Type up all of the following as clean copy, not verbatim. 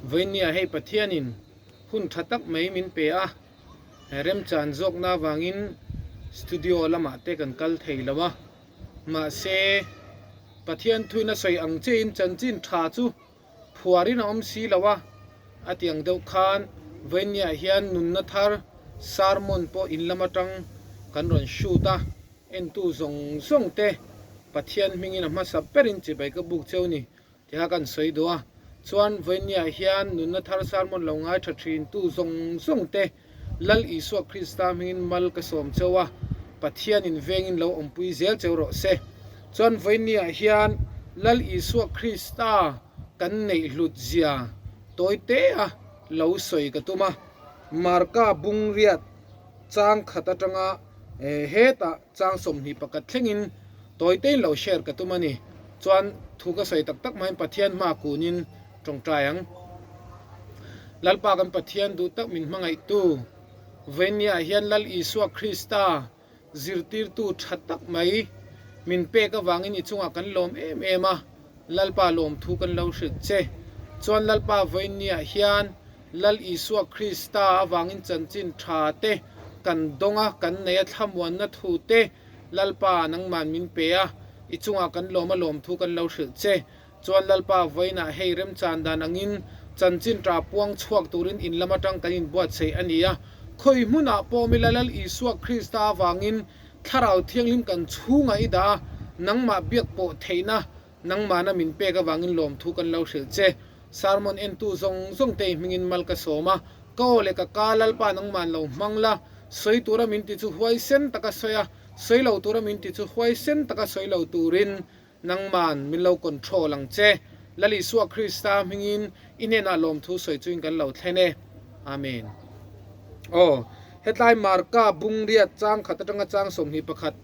Vawinia hei Pathianin hun tha tak mai min pe a, remchan zawkna avangin studio lamah te kan kal thei lo a, mahse Pathian thuin a sawi ang chiahin chanchin tha chu phuarin a awm si lo a, a ti ang deuh khan vawinia hian nunna thar sermon pawh in lam atang kan rawn shoot a, entu zawng zawng te Pathian hmingin a hmasa berin chibai ka buk cheu ni tiha kan sawi duh a, chuan vawinia hian nunna thar sermon lo ngai tha thin tu zawng zawng te Lal Isua Krista hmingin mal ka sawm cheu a, Pathianin vengin lo awmpui zel cheu rawh se. Chuan vawinia hian Lal Isua Krista kan neih hlut zia tawi te a lo sawi ka tum a, Marka bungriat chang khat atanga hetah chang 21 thlengin tawi tein lo share ka tum a ni. Chuan thu ka sawi tak tak hmain Pathian hma kunin tawngtai ang. Lalpa kan Pathian duh tak min hmangaihtu, Vawinia hian Lal Isua Krista zirtirtu tha tak mai min pek avangin i chungah kan lawm em em a, Lalpa lawmthu kan lo hrilh che. Chuan Lalpa Vawinia hian Lal Isua Krista avangin chanchin tha te kan dawng a, kan nei a, thlamuanna thu te Lalpa nangman min pe a, i chungah kan lawm a lawmthu kan lo hrilh che. Chuan Lalpa vawiinah hei remchan dan angin chanchin ṭa puang chhuak turin in lam aṭang kan inbuatsaih a ni a. Khawi hmunah pawh mila Lal Isua Krista avangin Thlarau Thianghlim kan chhungah i dah a, nangmah biak pawh theihna nangmahna min pek avangin lawmthu kan lo hrilh che. Sermon entu zawng zawng te i hmingin mal ka sawm a, ka aw leh ka ka Lalpa nangmahn lo hmang la, sawi tura min ti chu huaisen taka sawi a, sawi lo tura min ti chu huaisen taka sawi lo turin Nangman min lo control ang che. Lal Isua Krista hmingin i hnenah lawmthu sawi chuin kan lo thlen e. Amen. Aw, hetlai Marka bungriat chang khat atanga chang 21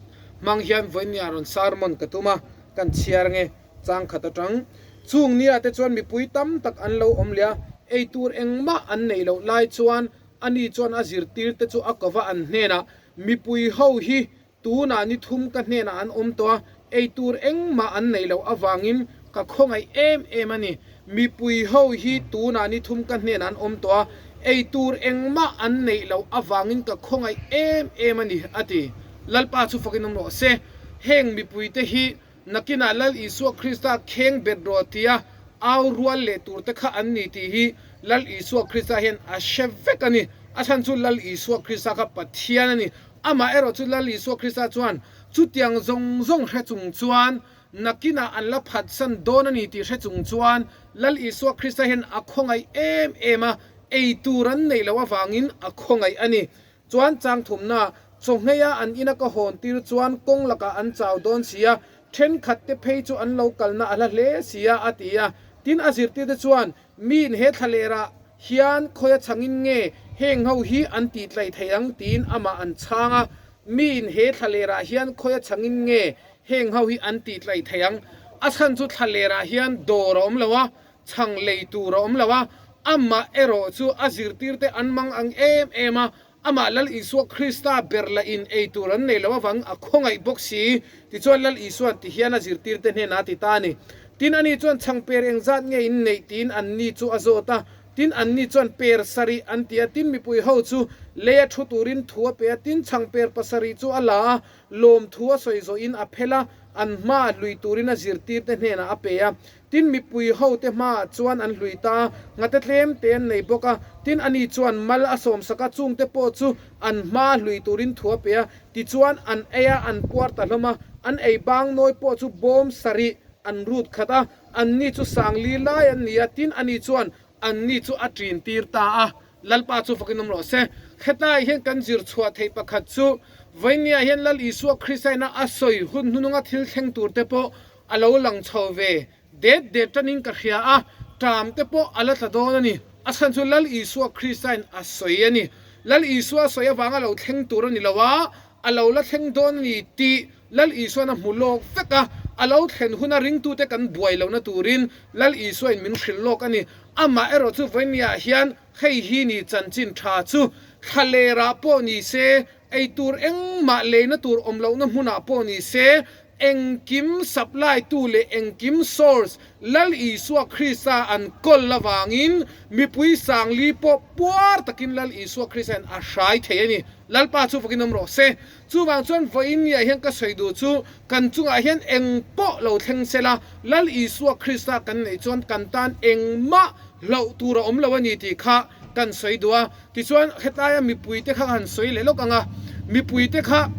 hmang hian vawinia rawn sermon ka tum a, kan chhiar ange chang khat atang. Chung nia te chuan mipui tam tak an lo awm leh a, ei tur engmah an neih loh lai chuan ani chuan a zirtir te chu a kova an hnenah mipui ho hi Tunah ni thum ka hnenah an awm tawh a, ei tur engmah an neih loh avangin ka khawngaih em em a ni. Mipui ho hi tunah ni thum ka hnenah an awm tawh a, ei tur engmah an neih loh avangin ka khawngaih em em a ni, a ti. Lalpa chu fakin awm rawh se. Heng mipuite hi Nakinah Lal Isua Krista kheng bet rawh tia au rual leh tur te kha an ni tih hi Lal Isua Krista hian a hre vek a ni. A chhan chu Lal Isua Krista kha Pathian a ni. Amah erawh chu Lal Isua Krista chuan chutiang zawng zawng hre chung chuan nakinah an la phatsan dawn a ni tih hre chung chuan Lal Isua Krista hian a khawngaih em em a, ei tur an neih loh avangin a khawngaih a ni. Chuan chang thumna, chawhngheia an ina ka hawn tir chuan kawng lakah an chau dawn si a, thenkhat te phei chu an lo kalna a hla hle si a, a ti a. Tin, a zirtirte chuan, Miin he thlalerah hian khawia chhangin nge heng ho hi an tih tlaih thei ang? tiin amah an chhang a. Miin he thlalerah hian khawia chhangin nge heng ho hi an tih tlaih thei ang? A chhan chu thlalerah hian dawr a awm lo a, chhang lei tur a awm lo a, amah erawh chu a zirtirte an mang ang em em a, amah Lal Isua Krista ber lah in ei tur an nei lo avang a khawngaih bawk si. Tichuan Lal Isua'n ti hian a zirtirte hnenah a ti ta a ni. Tin, ani chuan chhang per engzat nge in neih tiin anni chu a zawt a. Tin, anni chuan per sarih an ti a. Tin, mipui ho chu leia thu turin thu a pe a. Tin, chhang per pasarih chu a la a, lawmthu a sawi zawhin a phel a, an hmaah hlui turin a zirtirte hnenah a pe a. Tin, mipui hote hmaah chuan an hlui ta a, nghate tlem te an nei bawk a. Tin, ani chuan mal a sawmsak a, chungte pawh chu an hmaa hlui turin thu a pe a. Tichuan, an ei a, an puar ta hlawm a. An ei bang nawi pawh chu bawm sarih an rut khat a, anni chu sangli lai an ni a. Tin, ani chuan anni chu a ṭin tir ta a. Lalpa chu fakin awm rawh se. Hetlaiah hian kan zir chhuah theih pakhat chu, Vawinia hian Lal Isua Krista ina a sawi hun hnununga thil thleng turte pawh A lo lang chho ve det det tanin ka hria a, ṭam te pawh a la tla dawn a ni. A chhan chu Lal Isua Kristain a sawi a ni. Lal Isua sawi avanga lo thleng tur a ni lo a, a lo la thleng dawn a ni tih Lal Isuain a hmu lawk vek a. A lo thlen huna ringtute kan buai lohna turin Lal Isuain min hrilh lawk a ni. Amah erawh chu vawinia hian hei hi ni chanchin ṭha chu thlalerah pawh ni se, ei tur engmah leina tur awm lohna hmunah pawh ni se, Engkim supply tu leh engkim source Lal Isua Krista an kawl avangin mipui sangli pawh puar takin Lal Isua Krista in a hrai thei a ni. Lalpa chu vakin awm rawh se. Chuvang chuan vawiin niah hian ka sawi duh chu kan chungah hian eng pawh lo thleng se la, Lal Isua Krista kan neih chuan kan tan engmah hlauh tur a awm lo a ni tih kha kan sawi duh a. Tichuan, hetlaia mipuite kha ka han sawi leh lawk ang a, mipuite kha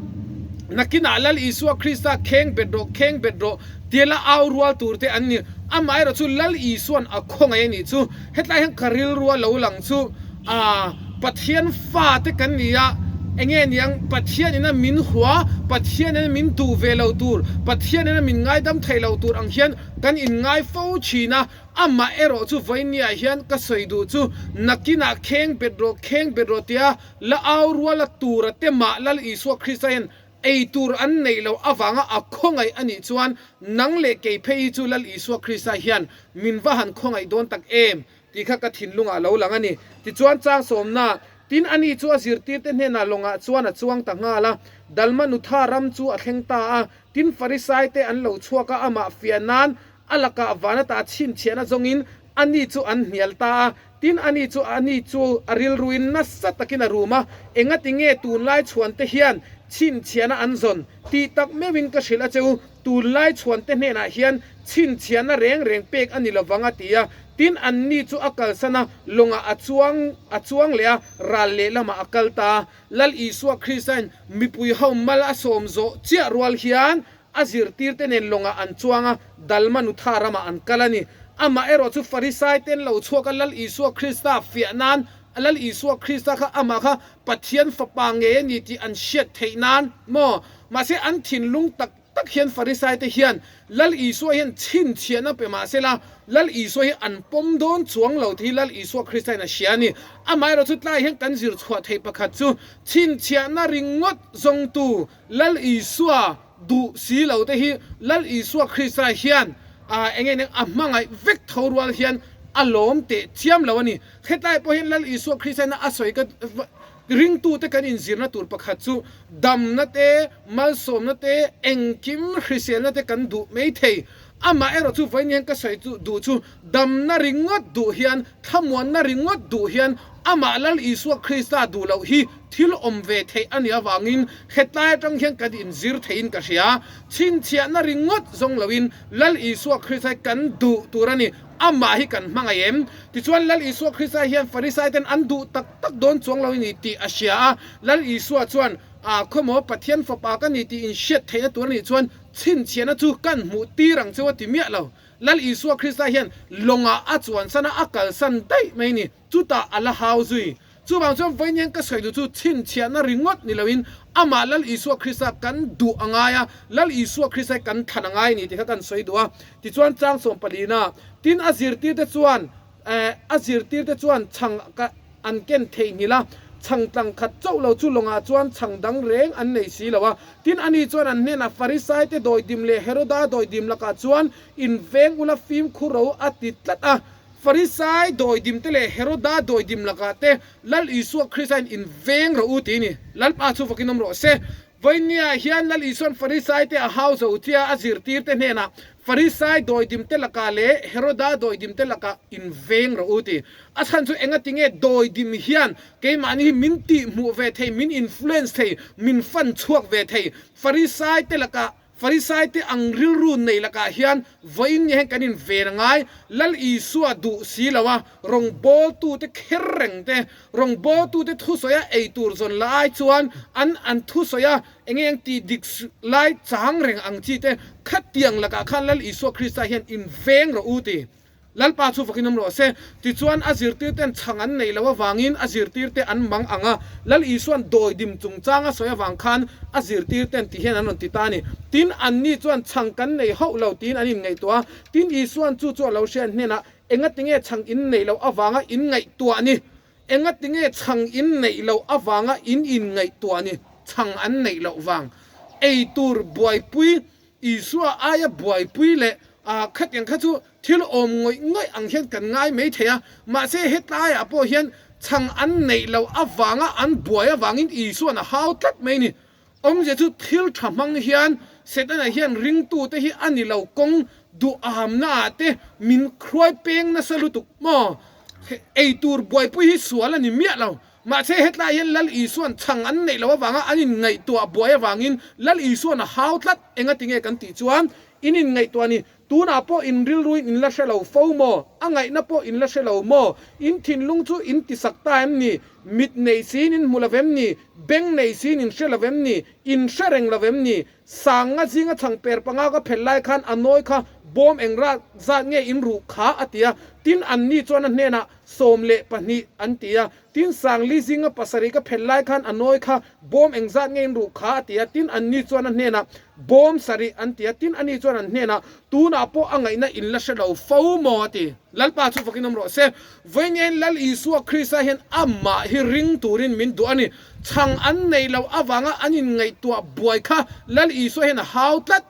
nakinah Lal Isua Krista kheng bet rawh, kheng bet rawh tia la au rual tur te an ni. Amaherawh chu Lal Isua'n a khawngaih a nih chu. Hetlai hian ka rilrua lo lang chu, aa, Pathian fate kan ni a, enge niang, Pathian ina min hua, Pathian ina min duh ve lo tur, Pathian ina min ngaidam theih lo tur ang hian kan inngai fo thin a. Amah erawh chu vawinia hian ka sawi duh chu nakinah kheng bet rawh, kheng bet rawh tia la au ruala tura te mah Lal Isua Krista hian ei tur an neih loh avanga a khawngaih a nih chuan nang leh kei phei hi chu Lal Isua Krista hian min va han khawngaih dawn tak em tih kha ka thinlungah a lo lang a ni. Tichuan chang sawmna tin ani chu a zirtirte hnenah lawngah chuan a chuang ta nghal a, Dalmanutha ram chu a thleng ta a, tin Farisaite an lo chhuak a, amah fiah nan A lakah vanata chhinchhiahna zawngin ani chu an hnial ta a, tin ani chu ani chu a rilruin nasa takin a rum a, engati nge tunlai chhuante hian chhinchhiahna an zawn tih tak meuhin ka hrilh a che u, tunlai chhuante hnenah hian chhinchhiahna reng reng pek a ni lovang a ti a, tin anni chu a kalsan a, lawngah a chuang a chuang leh a, ral lehlamah a kal ta a. Lal Isua Kristain mipui ho mal a sawm zawh chiah rual hian A zirtirte nen lawngah an chuang a, Dalmanutha ramah an kal a ni. Amah erawh chu Farisai ten lo chhuak a, Lal Isua Krista fiah nan, Lal Isua Krista kha amah kha Pathian Fapa ngei a ni tih an hriat theih nan maw? Mahse an thinlung tak tak hian Farisai te hian Lal Isua hian chhinchhiahna pe mahsela Lal Isua hi an pawm dawn chuang lo tih hi Lal Isua Krista in a hria a ni. Amah erawh chu tlaiah hian kan zir chhuah theih pakhat chu chhinchhiahna ringawt zawngtu Lal Isua duh si lo te hi Lal Isua Krista hian eng nge a hmangaih vek tho rual hian a lawm teh chiam lo a ni. Hetlai pawh hian Lal Isua Krista hian a sawi ka ringtute kan inzirna tur pakhat chu damna te, malsawmna te, engkim hriselna te kan duh mai thei. Amah erawh chu vawiin hian ka sawi duh chu damna ringawt duh hian, thlamuanna ringawt duh hian amah Lal Isua Krista duh loh hi thil awm ve theih a nih avangin hetlai atang hian kan inzir theiin ka hria. Chhinchhiahna ringawt zawng loin Lal Isua Krista hi kan duh tur a ni, amah hi kan hmangaih em? Tichuan Lal Isua Krista hian Farisaiten an duh tak tak dawn chuang lo a ni tih a hria a, Lal Isua chuan, A khawmaw Pathian fapa ka ni tih inhriat theihna tur a nih chuan Chhinchhiahna chu kan hmuh tir ang cheu a ti miah lo. Lal Isua Krista hian lawngah a chuansan a, a kalsan daih mai ni. Chutah a la hau zui. Chuvang chuan vawiin ka sawi duh chu chhinchhiahna ringawt ni loin amah Lal Isua Krista kan duh a ngai a, Lal Isua Krista hi kan thlan a ngai a ni tih kha kan sawi duh a. Tichuan chang sawmpalina, tin a zirtirte chuan, A zirtirte chuan chhang an ken theihnghilh a, chhang tlang khat chauh lo chu lawngah chuan chhang dang reng an nei si lo a. Tin, ani chuan an hnenah Farisaite dawidim leh Heroda dawidim lakah chuan inveng ula fimkhur ro a ti tlat a. Farisai dawidimte leh Heroda dawidim lakah te Lal Isua Kristain inveng rawh u ti a ni. Lalpa chu vakin awm rawh se. Vawinia hian Lal Isua'n Farisaite a hau zo tia a zirtirte hnenah, Farisai dawidimte lakah leh Heroda dawidimte lakah inveng rawh u ti. A chhan chu engati nge dawidim hian keimahni hi min tihhmuh ve thei, min influence thei, min fan chhuak ve thei? Farisaite lakah, Farisaite ang rilru nei lakah hian vawiin nge hian kan inven a ngai? Lal Isua duh si lo a, rawngbawltute kher reng te, Rawngbawltute thusawia ei tur zawn la ai chuan an an thusawia enge ang tih dik lai chang reng ang chi te khatiang lakah khan Lal Isua Krista hian in veng rawh u ti. Lalpa chu vakin awm rawh se. Tichuan a zirtirten chhang an neih loh avangin a zirtirte an mang ang a, Lal Isua'n dawidim chungchang a sawi avang khan a zirtirten ti hian an rawn ti ta a ni. Tin, anni chuan chhang kan nei hauh lo tiin an inngaihtuah a. Tin, Isua'n chu chu a lo hriat hnenah Engatinge chhang in neih loh avanga in ngaihtuah ni? Engatinge chhang in neih loh avanga in inngaihtuah ni? Chhang an neih loh vang. Ei tur buaipui, Isua aia buaipui leh khatiang kha chu thil awm ngawih ngawih ang hian kan ngai mai thei a. Mahse hetlaiah pawh hian chhang an neih loh avanga an buai avangin Isua'n a hau tlat mai ni. Awmzia chu thil tha hmang hian Setana hian ringtute hi a ni lo kawng duhamna ah te min hruai peng nasa lutuk maw? Eitur buaipui hi sual a ni miah lo. Mahse hetlai hian Lal Isua'n chhang an neih loh avanga an inngaihtuah buai avangin Lal Isua'n a hau tlat enga tinge kan tih chuan in inngaihtuah ni Tunah pawh in rilruin in la hre lo fo maw? A ngaihna pawh in la hre lo maw? In thinlung chu in tisak ta em ni? Mit nei siin in hmu lo vem ni? Beng nei siin in hre lo vem ni? In hre reng lo vem ni? Sanga zinga chhangper panga ka phelh lai khan a nawi kha bawm eng rat zat nge in ruh kha? a ti a. Tin, anni chuan a hnenah, 12 an ti a. Tin, Sangli zinga pasarih ka phelh lai khan a nawi kha bawm eng zat nge in ruh kha? a ti a. Tin, anni chuan a hnenah, Bawm sarih an ti a. Tin, ani chuan an hnenah, Tunah pawh a ngaihna in la hre lo fo maw? a ti. Lalpa chu fakin awm rawh se. Vawiin Lal Isua Krista hian amah hi ring turin min duh a ni. Chhang an neih loh avanga an inngaihtuah buai kha Lal Isua hian a hau tlat.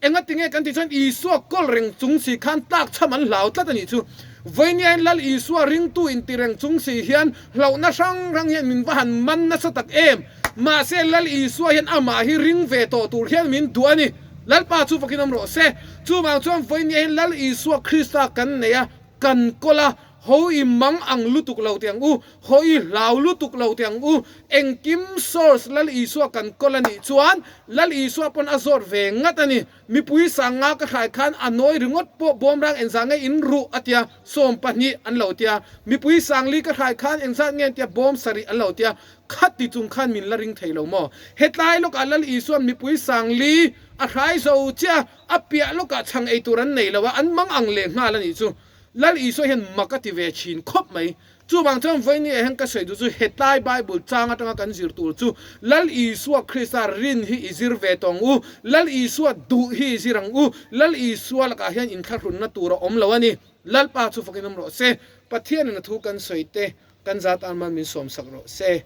Engatinge kan tih chuan Isua kawl reng chung si khan tlak chham an hlau tlat a nih chu. Vawiin Lal Isua ringtu inti reng chung si hian hlauhna hrang hrang hian min va han man nasa tak em. Mahse Lal Isua hian amah hi ring ve tawh tur hian min duh a ni. Lalpa chu fakin awm rawh se. Chuvang chuan vawiin hian Lal Isua Krista kan nei a, kan kawl a, ho i mang ang lutuk lo teh ang u, ho i hlau lutuk lo teh ang u. Engkim source Lal Isua kan kawl a nih chuan Lal Isua pawn a zawt ve ngat a ni. Mipui sanga ka hrai khan a nawi ringawt pawh bawmrang engzah nge in ruh a tia, 12 an lo tia. Mipui sangli ka hrai khan engzat nge an tia, bawm sarih an lo tia. Khati chung khan min la ring thei lo maw? Hetlai lawkah Lal Isua'n mipui sangli a hrai zo chiah, a piah lawkah chhang ei tur an nei lo a, an mang ang leh nghal a nih chu. Lal Isua hian mak a ti ve thin khawp mai. Chuvang chuan vawiin ah hian ka sawi duh chu hetlai Bible chang atanga kan zir tur chu Lal Isua Krista rin hi i zir ve tawh ang u, Lal Isua duh hi i zir ang u, Lal Isua lakah hian inthlahrunna tur a awm lo a ni. Lalpa chu fakin awm rawh se. Pathianin a thu kan sawi te Kan zat an mal min sawmsak rawh se.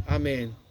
Amen.